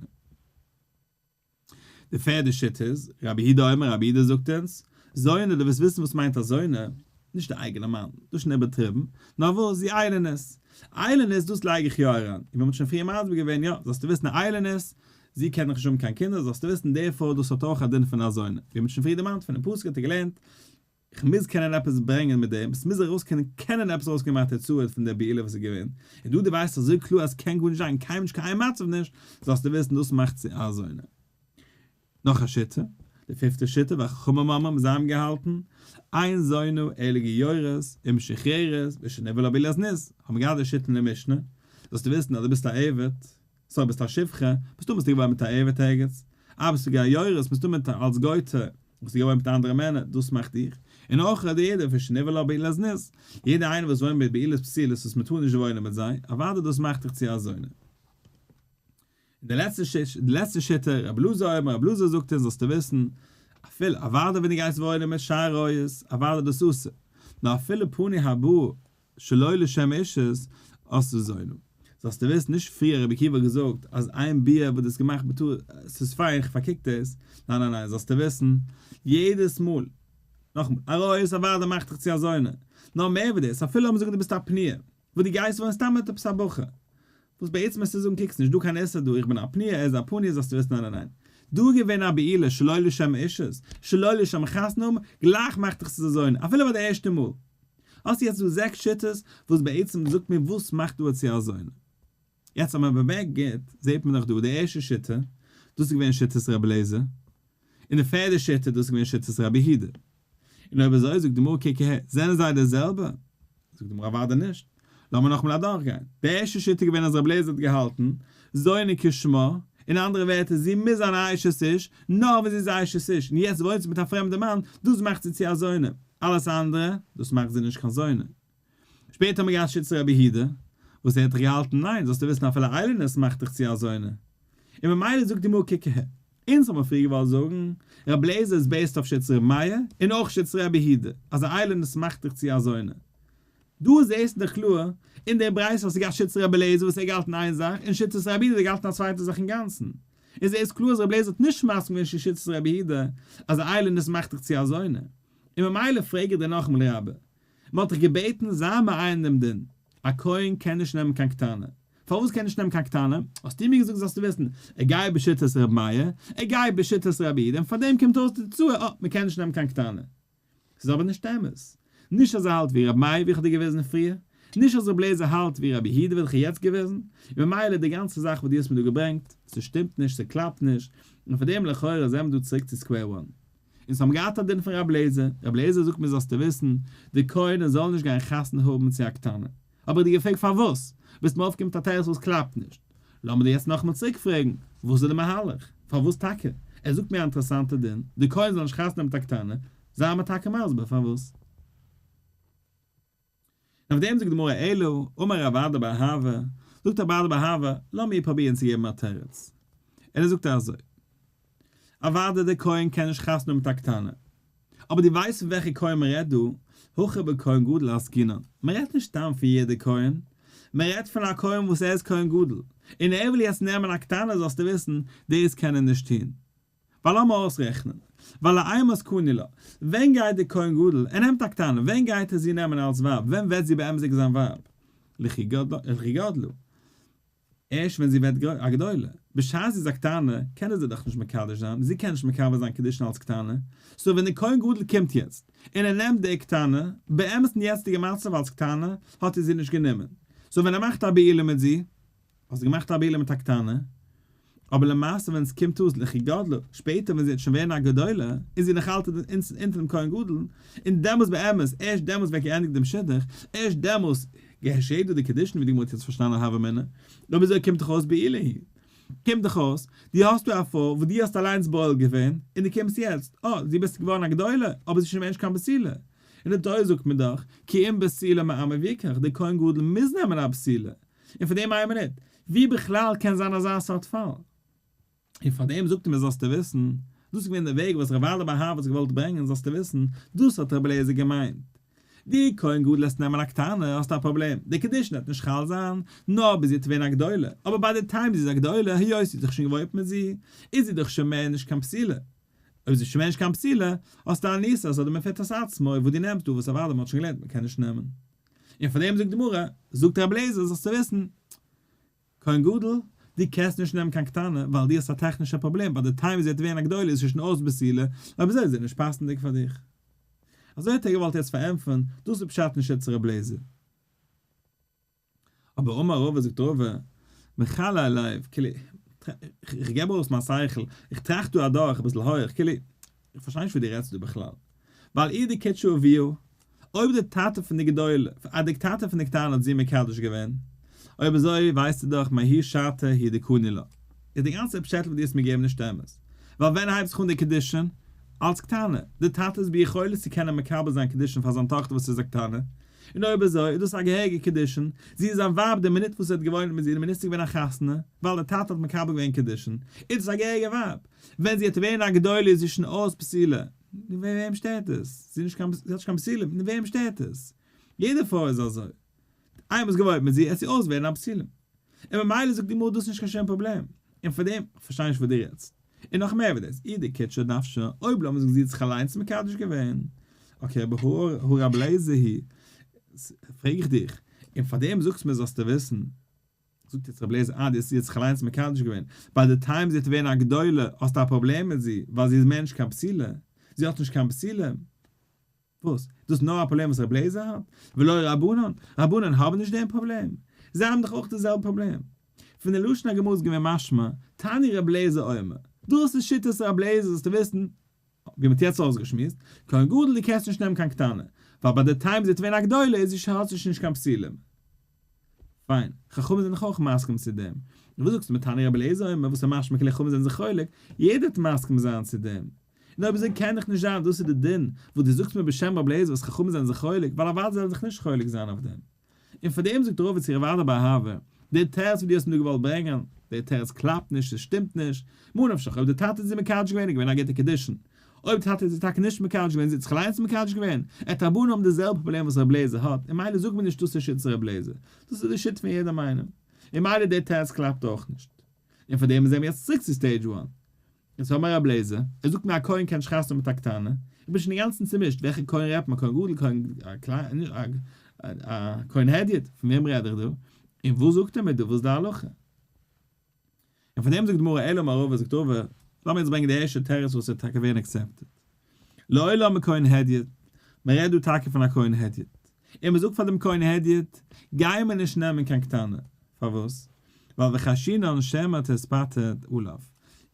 די פערדע שיטה איז, רבי יהודה אומר, רבי יהודה זאגט אונז, זונה, דו ווילסט וויסן וואס מיינט א זונה, נישט די אייגענע מאן, דאס איז שוין איבערטריבן, נאר וואס, זי איילונית. איילונית, דאס לייג איך יא אריין, און ווי מ'האט שוין פריער מסביר געווען, יא, זאלסטו וויסן א איילונית, זי קען דאך נישט האבן קיין קינדער, זאלסטו וויסן די פרוי דאס האט אויך א דין פון א זונה, ווי מ'האט שוין פריער דערמאנט פונעם פסוק האט ער געלערנט, איך מוז קענען עפעס ברענגען מיט דעם, עס מוז ארויסקומען קענען עפעס ארויסקומען א תוצאה פון די בעילה וואס איז געווען, און דא דו ווייסט אזוי קלאר אז ס'קען גארנישט זיין, קיינמאל נישט קיין איין מצב נישט, זאלסטו וויסן דאס מאכט צו א זונה. נאך א שיטה, די פיפטע שיטה, וחכמים אומרים, זיי האבן געהאלטן, אין זונה אלא גיורת ומשוחררת ושנבעלה בעילת זנות, האבן געהאט די שיטה אין די משנה, זאלסטו וויסן אז דו ביסט א עבד, so ביסט א שפחה, מסתמא ביסטו געווארן מיט א עבד ערגעץ, אה ביסטו גיורת, מסתמא מיט אלס גויטע, ביסטו געווארן מיט אנדערע מענער, דאס מאכט דיך, און אויך די יעדער ושנבעלה בעילת זנות, יעדער איינער וואס וואוינט מיט בעילות פסולות וואס מ'טאר נישט וואוינען מיט זיי, אוודאי דאס מאכט דיך צו א זונה. און די לעצטע די לעצטע שיטה, רבי אלעזר אומר, רבי אלעזר זאגט אונז זאלסטו וויסן, אפילו, אוודאי ווען דו גייסט וואוינען מיט שאר עריות, אוודאי דאס אסור, נאר אפילו פנוי הבא שלא לשם אישות, עשאה זונה. זאלסטו וויסן, נישט פריער רבי עקיבא האט געזאגט אז איין ביאה וואס דו האסט געמאכט בטעות, ס'איז פיין, איך פארקוק דאס, ניין ניין ניין, זאלסטו וויסן, יעדעס מאל, נאכאמאל, עריות אוודאי מאכט דיך צו א זונה, נאר מער ווי דאס, אפילו אויב מ'זאגט דו ביסט א פנויה, וואס דו גייסט וואוינען סתם מיט עפעס א בחור, וואס בעצם מוזטו זאגן קוק ס'נישט דא קיין איסור דא, איך בין א פנויה, ער איז א פנוי, זאלסטו וויסן ניין ניין ניין, דא איז געווען א בעילה שלא לשם אישות, שלא לשם חתונה האבן, גלייך מאכט דיך צו די זונה, אפילו ביי די ערשטע מאל. האסט יעצט דא זעקס שיטות וואס בעצם זאגט מיר וואס מאכט דא צו א זונה. יעצט אז מען באמערקט גוט זעט מען דאך דא די ערשטע שיטה דאס איז געווען שיטת רבי אליעזר, און די פערדע שיטה דאס איז געווען שיטת רבי יהודה. און אויב אזוי זאגט די גמרא קוק אהער, זענען זיי די זעלבע? זאגט די גמרא אוודאי נישט. לאמיר נאכאמאל אדורכגיין. די ערשטע שיטה איז געווען אז רבי אליעזר האט געהאלטן, זונה כשמה, אין אנדערע ווערטער זי מוז זיין א אשת איש, נאר ווען זי איז א אשת איש, און יעצט וואוינט זי מיט א פרעמדע מאן, דאס מאכט זי צו א זונה. אלעס אנדערע, דאס מאכט זי נישט קיין זונה. שפעטער האט מען געהאט שיטת רבי יהודה, וואס ער האט דאך געהאלטן ניין, זאלסטו וויסן אפילו איילונית מאכט דיך צו א זונה. און ממילא זאגט די גמרא קוק אהער, אונז האבן פריער געוואלט זאגן, רבי אליעזר איז based אויף שיטת רבי מאיר, און אויך שיטת רבי יהודה, אז א איילונית מאכט דיך צו א זונה. דא זעסטו דאך קלאר, אין דער ברייתא האסטו געהאט שיטת רבי אליעזר וואס ער האט געהאלטן איין זאך, און שיטת רבי יהודה האט געהאלטן א צווייטע זאך אינגאנצן. און ס'איז קלאר אז רבי אליעזר האט נישט מסכים געווען צו שיטת רבי יהודה, אז א איילונית מאכט דיך צו א זונה. און ממילא פרעג איך דיר נאכאמאל רבה, מען האט דיך געבעטן זיי מעיין דעם דין, א כהן קען נישט נעמען קיין קטנה, פארוואס קען נישט נעמען קיין קטנה? האסטו מיר געזאגט זאלסטו וויסן, ער גייט בשיטת ר' מאיר, ער גייט בשיטת רבי יהודה, און פארדעם קומט אויס די תוצאה, אה, מען קען נישט נעמען קיין קטנה. ס'איז אבער נישט אמת. נישט אז ער האלט ווי ר' מאיר ווי איך האב דיר געוויזן פריער, נישט אז רבי אליעזר האלט ווי רבי יהודה וועלכע יעצט געוועזן, און ממילא די גאנצע זאך וואס דו האסט מיר דא געברענגט, ס'שטימט נישט, ס'קלאפט נישט, און פאר דעם לכאורה זעמיר דא צוריק צו square one. אונז האבן געהאט א דין פון רבי אליעזר, רבי אליעזר זאגט מיר זאלסטו וויסן, די כהן זאל נישט גיין חתונה האבן צו א קטנה. האב איך דיר געפרעגט פארוואס, ביסט מיר אויפגעקומען מיט א תירוץ וואס קלאפט נישט. לאמיר דיר יעצט נאכאמאל צוריק פרעגן, וואס איז די מהלך? פארוואס טאקע? ער זאגט מיר א אינטערעסאנטע דין, די כהן זאל נישט חתונה האבן מיט א קטנה, זיי מיר טאקע מסביר פארוואס. און אויף דעם זאגט די גמרא אלא אמר רב אדא בר אהבה, זאגט רב אדא בר אהבה, לאמיר פרובירן צו געבן א תירוץ. און ער זאגט אזוי, אוודאי דער כהן קען נישט חתונה האבן מיט א קטנה, אבער דו ווייסט פון וועלכע כהן מען רעדט דא, הכא בכהן גדול עסקינן, מען רעדט נישט סתם פון יעדער כהן, מען רעדט פון א כהן וואס ער איז כהן גדול, און ער וויל יעצט נעמען א קטנה זאלסטו וויסן, דאס קען ער נישט טון. ווייל לאמיר אויסרעכענען, ווייל אימת קני לה, ווען גייט דער כהן גדול, ער נעמט א קטנה, ווען גייט ער זי נעמען אלס ווייב, ווען וועט זי באמת'דיג זיין ווייב? לכי גדלה, ערשט ווען זי ווערט א גדולה, בשעת זי איז א קטנה, קען ער זי דאך נישט מקדש זיין, זי קען נישט מקבל זיין קידושין אלס קטנה, so ווען דער כהן גדול קומט יעצט, און ער נעמט די קטנה, באמת אין יעצטיגע מצב אלס קטנה, האט ער זי נישט גענומען, so ווען ער מאכט א בעילה מיט זי, האסט געמאכט א בעילה מיט א קטנה, אבער למעשה ווען עס קומט אויס לכי גדלה, שפעטער ווען זי וועט שוין ווערן א גדולה, איז זי נאך אלץ אונטער דעם כהן גדול, און דעמאלס באמת, ערשט דעמאלס ווערט געענדיגט דעם שידוך, ערשט דעמאלס געשעט דא די קידושין ווי די גמרא האט יעצט פארשטאנען הוה אמינא, אויב אזוי קומט דאך אויס בעילה היא. קומט דאך אויס, דו האסט דא א פרוי וואס דו האסט אליינס בועל געווען, און דו קומסט יעצט, אה, זי ביסט געווארן א גדולה, אבער זי איז שוין מער נישט קיין בתולה. און די תורה זאגט מיר דאך, כי אם בתולה מעמיו יקח, דער כהן גדול מוז נעמען א בתולה. און פאר דעם איין מינוט, ווי בכלל קען זיין אזא סארט פאל? און פאר דעם זאגט ער מיר זאלסטו וויסן, דאס איז געווען דער וועג וואס רב אדא בר אהבה האט געוואלט ברענגען, זאלסטו וויסן, דאס האט רבי אליעזר געמיינט. דו כהן גדול העסט נעמען א קטנה, האסטו א פראבלעם, די קידושין וועט נישט חל זיין, נאר ביז זי וועט ווערן א גדולה, אבער ביי די time זי איז א גדולה, היות זי האט זיך שוין געוואוינט מיט זי, איז זי דאך שוין מער נישט קיין בתולה. אויב זי איז שוין מער נישט קיין בתולה, האסטו אנוסת אדער מפותת עצמו, וואס דו נעמסט דא וואס אוודאי מען האט שוין געלערנט מען קען נישט נעמען. און פאר דעם זאגט די גמרא, זאגט רבי אליעזר זאלסטו וויסן, כהן גדול, דו קענסט נישט נעמען קיין קטנה, ווייל דו האסט א טעכנישע פראבלעם, ביי די time זי וועט ווערן א גדולה איז זי שוין אויס בתולה, אויב אזוי איז זי נישט פאסנדיג פאר דיך. אזוי האט ער געוואלט יעצט פארענטפערן, דאס איז פשט אין שיטת רבי אליעזר. אבער אמר רבא זאגט רבא, מכלה לב, כאילו, איך געב ארויס מיין שכל, איך טראכט דא אדורך אביסל הויעך, כאילו, איך פארשטיי נישט וואס דו רעדסט דא בכלל. ווייל אי דקידשה אביה, אויב די טאטע פון די גדולה, א די טאטע פון די קטנה האט זי מקדש געווען, אויב אזוי ווייסטו דאך מההיא שעתא הוא דקני לה. איז די גאנצע פשעטל וואס דו האסט מיר געגעבן נישט אמת. ווייל ווען הייבט זיך אן די קידושין? אלס קטנה. די טאטע איז ביכולת צו קענען מקבל זיין קידושין פאר זיין טאכטער וואס איז א קטנה. און אויב אזוי איז דאס א געהעריגע קידושין, זי איז זיין ווייב די מינוט וואס ער האט געוואוינט מיט זי, די מינוט ס'איז געווען א חתונה, ווייל די טאטע האט מקבל געווען קידושין, איז דאס א געהעריגע ווייב. ווען זי וועט ווערן א גדולה איז זי שוין אויס בתולה. נו וועם שטערט עס? זי האט נישט קיין בתולים, נו וועם שטערט עס? יעדע פרוי איז אזוי. איינמאל איז געוואוינט מיט זי, עט זי אויס ווערן א בתולים. און ממילא זאגט די גמרא דאס איז נישט קיין שום פראבלעם. און פאר דעם, כ'פארשטיי נישט וואס דו רעדסט. און נאך מער ווי דאס, אי דקידשה נפשה, אויב לאמיר זאגן זי האט זיך אליינס מקדש געווען, okay אבער הא רבי אליעזר היא, פרעג איך דיך, און פאר דעם זאגסטו מיר זאלסטו וויסן, זאגט יעצט רבי אליעזר אה די האסט זי האט זיך אליינס מקדש געווען, ביי די time זי וועט ווערן א גדולה האסטו א פראבלעם מיט זי, ווייל זי איז מער נישט קיין בתולה, זי האט נישט קיין בתולים. וואס? דאס איז נאר א פראבלעם וואס רבי אליעזר האט? ולא רבנן? רבנן האבן נישט דעם פראבלעם? זיי האבן דאך אויך די זעלבע פראבלעם. פון די לשון הגמרא איז געווען משמע, תני רבי אליעזר אומר, דאס איז שיטת רבי אליעזר זאלסטו וויסן, ווי מ'האט יעצט אויסגעשמועסט, כהן גדול דו קענסט נישט נעמען קיין קטנה, ווייל ביי די time זי וועט ווערן א גדולה איז זי שוין האט זי שוין נישט קיין בתולים. פיין, חכמים זענען דאך אויך מסכים צו דעם. און וואס זאגסטו מתני רבי אליעזר אומר וואס איז משמע כאילו חכמים זענען זיך חולק, יעדער וועט מסכים זיין צו דעם. און אויב אזוי קען דאך נישט זיין דאס איז די דין וואס דו זאגסט מיר בשם רבי אליעזר וואס חכמים זענען זיך חולק, ווייל אוודאי זאלן זיך נישט חולק זיין אויף דעם. און פאר דעם זאגט רבא צו רב אדא בר אהבה, די תירוץ וואס דו האסט מיר דא געוואלט ברענגען, די תירוץ קלאפט נישט, עס שטימט נישט, מה נפשך אויב די טאטע האט זי מקדש געווען איז געווען א גוטע קידושין, אויב די טאטע האט זי טאקע נישט מקדש געווען זי האט זיך אליינס מקדש געווען, עט רבנן האבן די זעלבע פראבלעם וואס רבי אליעזר האט, און מילא זאג מיר נישט דאס איז שיטת רבי אליעזר, דאס איז די שיטה פון יעדעם איינעם, און מילא די תירוץ קלאפט אויך נישט. און פאר דעם זעמיר יעצט צוריק צו stage one. יעצט האמער רב לעזער, ער זאגט מיר א כהן קען נישט חתונה מיט א קטנה, איך בין שוין אינגאנצן צומישט, וועלכע כהן רעדט מען, כהן גדול, כהן קליין, א כהן הדיוט, פון וועם רעד איך דא, און וואס זאגט ער מיר דא, וואס איז די הלכה? און פון דעם זאגט די גמרא אלא אמר רבא, זאגט רבא, לאמיר יעצט ברענגען די ערשטע תירוץ וואס וועט טאקע ווערן accepted. לעולם מכהן הדיוט, מען רעדט דא טאקע פון א כהן הדיוט. און מען זאגט פאר דעם כהן הדיוט, גיי מיר נישט נעמען קיין קטנה, פארוואס? ווייל וחיישינן שמא תתפתה עליו,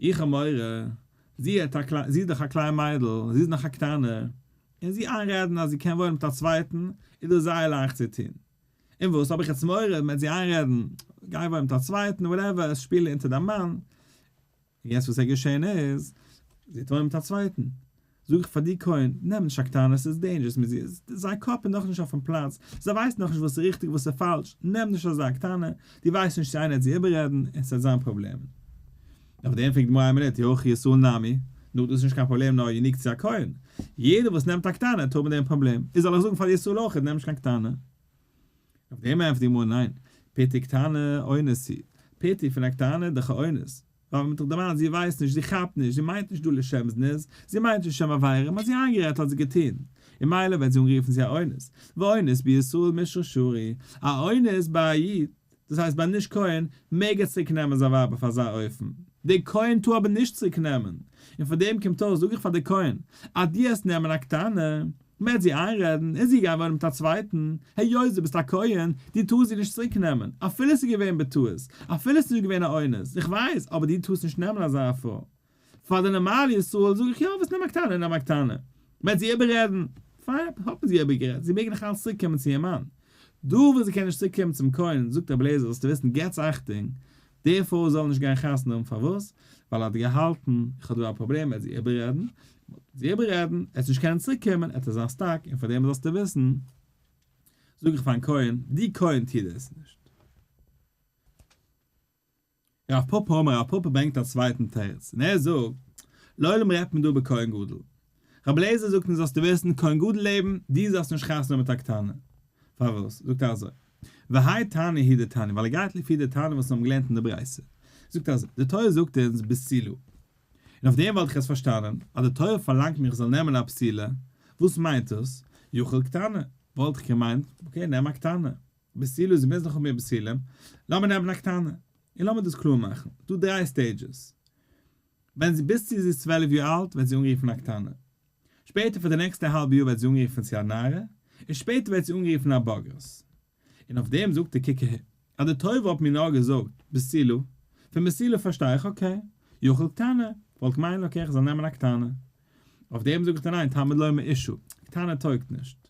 איך האב מורא, זי האט א קליין, זי איז דאך א קליין מיידל, זי איז נאך א קטנה, און זי איינרעדן אז זי קען וואוינען מיט א צווייטן, איז דאס זייער לייכט צו טון. און וואס האב איך יעצט מורא, מען וועט זי איינרעדן, גיי וואוין מיט א צווייטן, whatever, שפיל אונטער דיין מאן, און יעצט וואס איז געשען איז, זי האט וואוינען מיט א צווייטן. זאג איך פאר די כהן, נעם נישט א קטנה, ס'איז dangerous מיט זי, זיין קאפ איז נאכנישט אויפן פלאץ, זיי ווייסט נאכנישט וואס איז ריכטיג וואס איז פאלש, נעם נישט אזא קטנה, דו ווייסט נישט צו איינער וועט זי איבעררעדן און ס'וועט זיין פראבלעמען. אויף דעם פרעגט די גמרא איין מינוט, אי הכי ישראל נמי, נו דאס איז נישט קיין פראבלעם נאר unique צו א כהן, יעדער וואס נעמט א קטנה וועט האבן דעם פראבלעם, איז זאל איך זאגן פאר די ישראל אויכעט נעם נישט קיין קטנה? אויף דעם ענטפערט די גמרא ניין, פיתוי קטנה אונס הוא, פיתוי פון א קטנה איז דאך א אונס, ווייל מ'האט דאך דערמאנט זי ווייסט נישט, זי כאפט נישט, זי מיינט נישט דא לשם זנות, זי מיינט נישט לשם עבירה, מ'האט זי איינגערעדט האט זי געטון, און מילא ווערט זי אנגערופן צו א אונס, ואונס בישראל מישרא שרי, א אונס ביי א איד, דאס הייסט ביי נישט כהן, מעג ער צוריק נעמען זיין ווייב אויף אזא אופן, דער כהן טאר אבער נישט צוריק נעמען, און פאר דעם קומט אויס זאג איך פאר דער כהן, אז דו העסט נעמען א קטנה, מ'עט זי איינרעדן און זי גיין וואוינען מיט א צווייטן, היות דו ביסט א כהן, דו טארסט זי נישט צוריק נעמען, אפילו ס'איז געווען בטעות, אפילו ס'איז נישט געווען א אונס, איך ווייס, אבער דו טארסט נישט נעמען אזא פרוי. פאר די נארמאלע ישראל זאג איך יא, וואס נעם א קטנה, נעם א קטנה. מ'עט זי איבעררעדן, פיין, האט מען זי איבערגערעדט, זי מעג נאך אלץ צוריק קומען צו איר מאן. דא וואס זי קען נישט צוריק קומען צום כהן, זאגט רבי אליעזר זאלסטו וויסן געטס אכטונג, די פרוי זאל נישט גיין חתונה האבן פארוואס? ווייל ער האט געהאלטן איך האב דא א פראבלעם ער וועט זי איבעררעדן, מען וועט זי איבעררעדן, ער וועט נישט קענען צוריק קומען, ער וועט זיין stuck, און פאר דעם זאלסטו וויסן, זאג איך פארן כהן, דו כהן טו דאס נישט. רב פפא אמר רב פפא ברענגט א צווייטן תירוץ, און ער זאגט, לעולם רעדט מען דא בכהן גדול. רבי אליעזר זאגט אונז זאלסטו וויסן, כהן גדול לעבן, דו זאלסט נישט חתונה האבן מיט א קטנה. פארוואס? זאגט ער אזוי, והאי תנא הוא דתניא, ווייל ער גייט לפי די תנא וואס מיר האבן געלערנט אין די ברייתא. זאגט ער אזוי, די תורה זאגט אונז בתולה. און אויף דעם וואלט איך עס פארשטאנען, אז די תורה פארלאנגט מיר איך זאל נעמען א בתולה, וואס מיינט דאס? יכול קטנה. וואלט איך געמיינט, okay, נעם א קטנה. בתולה, זי מוז נאך האבן איר בתולים, לאמיר נעמען א קטנה. און לאמיר דאס קלאר מאכן, ס'דא דריי stages. ווען זי ביז צו זי איז 12 יאר אלט ווערט זי אנגערופן א קטנה. שפעטער פאר די נעקסטע האלב יאר ווערט זי אנגערופן צו א נערה, און שפעטער ווערט זי אנגערופן א בוגרת. און אויף דעם זאגט ער קוק אהער, אז די תורה וואלט מיר נאר געזאגט בתולה, פון בתולה פארשטיי איך okay, יכול קטנה, וואלט געמיינט okay איך זאל נעמען א קטנה. אויף דעם זאגט ער ניין תלמוד לומר אשה, קטנה טויגט נישט.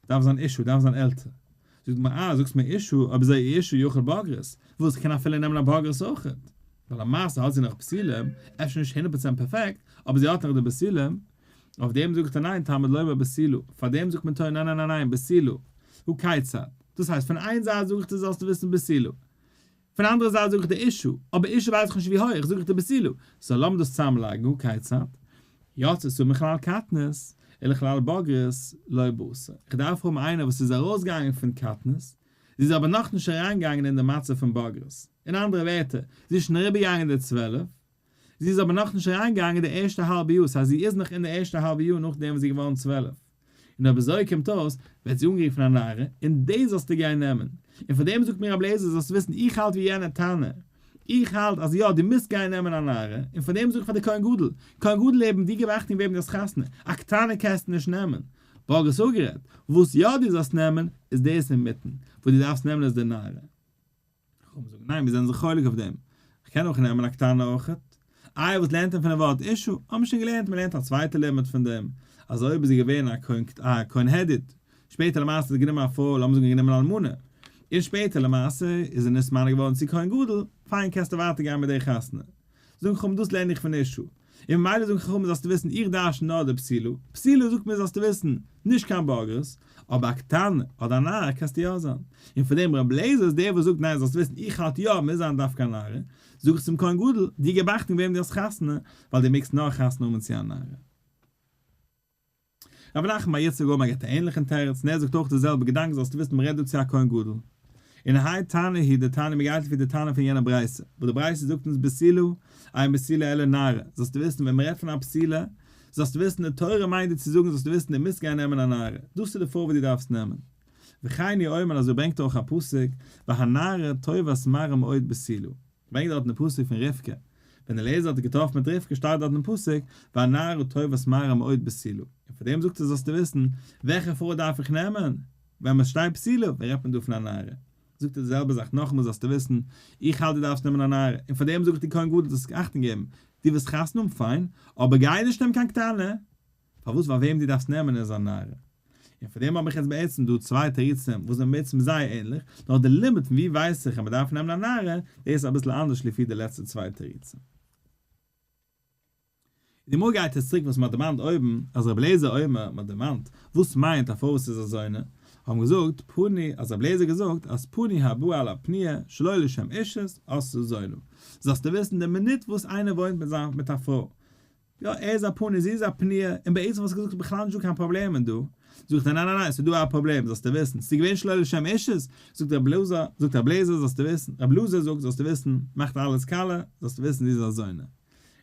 דארף זיין אשה, דארף זיין עלטער. זאגט מען אה, זאגסט מיר אשה, אויב אזוי אשה יכול בוגרת, וואס כ'קען אפילו נעמען א בוגרת אויכעט. ווייל למעשה האט זי נאך בתולים, אפשר נישט 100% פערפעקט, אבער זי האט נאך די בתולים. אויף דעם זאגט ער ניין, תלמוד לומר בתולה. פאר דעם זאגט מען תורה ניין ניין ניין ניין, בתולה. הא כיצד? דאס הייסט, פון איין זייט זאג איך דיר זאלסטו וויסן בתולה. פון אנדערע זייט זאג איך דיר אשה, אבער אשה ווייס איך נישט ווי הויך, זאג איך דיר בתולה. so לאמיר דאס צוזאמלייגן, הא כיצד? יצתה מכלל קטנות, ולכלל בגרות לא באתה. איך דארף האבן איינער וואס איז ארויסגעגאנגען פון קטנות, זי איז אבער נאכנישט אריינגעגאנגען אין די מצב פון בגרות. אין אנדערע ווערטער, זי איז שוין אריבערגעגאנגען די 12, זי איז אבער נאכנישט אריינגעגאנגען די ערשטע האלבע יאר, ס'הייסט זי איז נאך אין די ערשטע האלבע יאר נאכדעם וואס זי איז געווארן 12. און אויב אזוי קומט אויס, ווערט זי אנגערופן א נערה, און דאס זאלסטו גיין נעמען. און פאר דעם זאגט מיר רבי אליעזר זאלסט וויסן, איך האלט ווי יענע תנא. איך האלט אז יא, דו מוזט גיין נעמען א נערה, און פאר דעם זאג איך פאר די כהן גדול, כהן גדול לעבן, דו גיב אכטונג וועם דו האסט חתונה, א קטנה קענסטו נישט נעמען. בוגרת אפגערעדט, וואס יא דו זאלסט נעמען, איז דאס אינמיטן, וואס דו דארפסט נעמען איז די נערה. חכמים זאגן ניין, מיר זענען זיך חולק אויף דעם. איך קען אויך נעמען א קטנה אויכעט. איי וואס לערנט מען פונעם ווארט אשה? האבן מיר שוין געלערנט, מען לערנט א צווייטע לימוד פון דעם, אז אויב איז זי געווען א כהן א כהן הדיוט, שפעטער למעשה האט זי גענומען א פרוי, לאמיר זאגן גענומען אן אלמנה, און שפעטער למעשה איז זי נתמנה געווארן צו כהן גדול, פיין קענסטו ווייטער גיין מיט די חתונה. זאגן חכמים דאס לערן איך פון אשה. און ממילא זאגן חכמים זאלסטו וויסן איך דרש'ן נאר די בתולה, בתולה זאגט מיר זאלסטו וויסן, נישט קיין בוגרת, אבער א קטנה אדער א נערה קענסטו יא זיין. און פון דעם רבי אליעזר איז דער וואס זאגט ניין זאלסטו וויסן איך האלט יא מוז זיין דווקא א נערה, זאג איך צום כהן גדול, דו געב אכטונג וועם דו האסט חתונה, ווייל דו מעגסט נאר חתונה האבן צו א נערה. רבי נחמן בר יצחק אמר געבט א ענליכן תירוץ און ער זאגט אויך די זעלבע געדאנק זאלסטו וויסן מ'רעדט דא צו א כהן גדול. און האי תנא הוא דתניא מ'גייט לפי די תנא פון יענע ברייתא וואס די ברייתא זאגט אונז בתולה אין בתולה אלא נערה זאלסטו וויסן ווען מ'רעדט פון א בתולה זאלסטו וויסן די תורה מיינט דיר צו זאגן זאלסטו וויסן דו מוזט גיין נעמען א נערה דאס איז די פרוי וואס דו דארפסט נעמען. וכן הוא אומר אזוי ברענגט אויך א פסוק והנערה טובת מראה מאוד בתולה. ברענגט דארטן די פסוק פון רבקה, ווען אליעזר האט געטראפן מיט רבקה שטייט דארט אין פסוק, והנערה טובת מראה מאוד בתולה, און פאר דעם זאגט ער זאלסטו וויסן, וועלכע פרוי דארף איך נעמען? ווען מען שטייט פסולה, ווען רעדט מען דא פון א נערה? זאגט ער די זעלבע זאך נאכאמאל זאלסטו וויסן, איך האלט דו דארפסט נעמען א נערה, און פאר דעם זאג איך דיר כהן גדול זאלסט אכטונג געבן, דו ווילסט חתונה האבן פיין, אבער גיי נישט נעמען קיין קטנה! פארוואס ווייל וועם דו דארפסט נעמען איז א נערה. און פאר דעם האב איך יעצט בעצם דא צוויי תירוצים וואס זענען בעצם זייער ענליך, נאר די לימוד פון ווי ווייס איך אז מען דארף נעמען א נערה, דאס איז אביסל אנדערש לפי די לעצטע צוויי תירוצים. די גמרא גייט יעצט צוריק וואס מען האט דערמאנט אויבן אז רבי אליעזר אומר, מען האט דערמאנט וואס מיינט א פרוי וואס איז א זונה, האבן געזאגט פני אז רבי אליעזר האט געזאגט אז פנוי הבא על הפנויה שלא לשם אישות עשאה זונה, זאלסטו וויסן די מינוט וואס איינער וואוינט מיט זיין מיט א פרוי יא ער איז א פנוי זי איז א פנויה, און בעצם וואלסטו געזאגט איז בכלל נישט דא קיין פראבלעמען דא, זאגט ער ניין ניין ניין ס'איז דא א פראבלעם זאלסטו וויסן, ס'איז געווען שלא לשם אישות, זאגט רבי אלעזר, זאגט רבי אליעזר זאלסטו וויסן, רבי אלעזר זאגט זאלסטו וויסן, מאכט אלעס קאלע, זאלסטו וויסן זי איז א זונה. און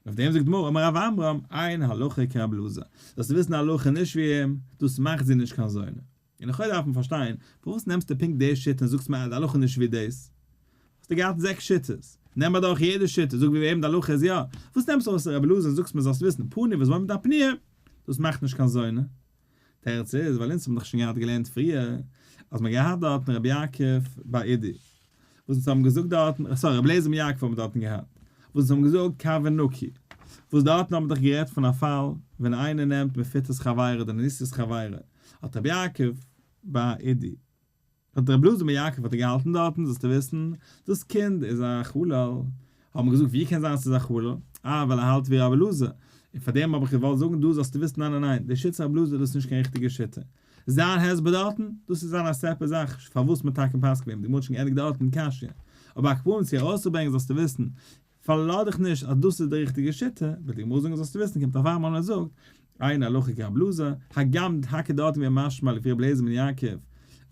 אויף דעם זאגט די גמרא אמר רב עמרם, אין הלכה כרבי אלעזר, זאלסטו וויסן די הלכה נישט ווי אים, דאס מאכט זי נישט קיין זונה. און לכאו' דארף מען פארשטיין, פארוואס נעמסטו פונקט די שיטה און זאגסט מיר אז די הלכה איז נישט ווי דאס? האסטו געהאט זעקס שיטות, נעם אדורך יעדע שיטה, זאג ווי וועם די הלכה איז יא, וואס נעמסטו אויס רבי אלעזר און זאגסט מיר זאלסט וויסן, פנוי וואס וואוינט מיט א פנויה, דאס מאכט נישט קיין זונה. תירוץ איז, ווייל אונז האבן דאך שוין געהאט געלערנט פריער, אז מ'האט געהאט דארטן רבי יעקב בר אידי, וואס אונז האבן געזאגט דארטן, sorry רבי אליעזר בן יעקב האבן מיר דארטן געהאט, וואס אונז האבן געזאגט קב ונקי, וואס דארטן האבן מיר דאך גערעדט פון א פאל ווען איינער נעמט מפותת חברו אדער אנוסת חברו, האט רבי יעקב בר אידי, האט רבי אלעזר בן יעקב האט ער געהאלטן דארטן, זאלסטו וויסן, דאס קינד איז א חלל, האט מען געזאגט ווי קען זיין ס'איז א חלל, אה ווייל ער האלט ווי רבי אלעזר, און פארדעם האב איך געוואלט זאגן דא זאלסטו וויסן ניין ניין ניין, די שיטת רבי אלעזר דאס איז נישט קיין ריכטיגע שיטה, זיין הסבר דארטן, דאס איז זיין א separate זאך פארוואס מען טאקע פסק'נט וועם, די גמרא האט שוין געענדיגט דארטן קשיא, אבער על כל פנים צו ארויסצוברענגען זאלסטו וויסן, פארלאז דיך נישט אז דאס איז די ריכטיגע שיטה, וועט די גמרא זאגן זאלסטו וויסן, קומט אויף איינמאל און זאגט, אין הלכה כרב אלעזר, הגם טאקע דארט איז געווען משמע לפי רבי אליעזר בן יעקב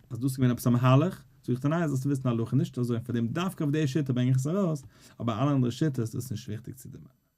אז דאס איז געווען עפעס א מהלך, זאג איך דיר ניין זאלסטו וויסן הלכה נישט אזוי און פאר דעם דווקא אויף די שיטה ברענג איך עס ארויס, אבער אלע אנדערע שיטות איז נישט וויכטיג צו דערמאנען.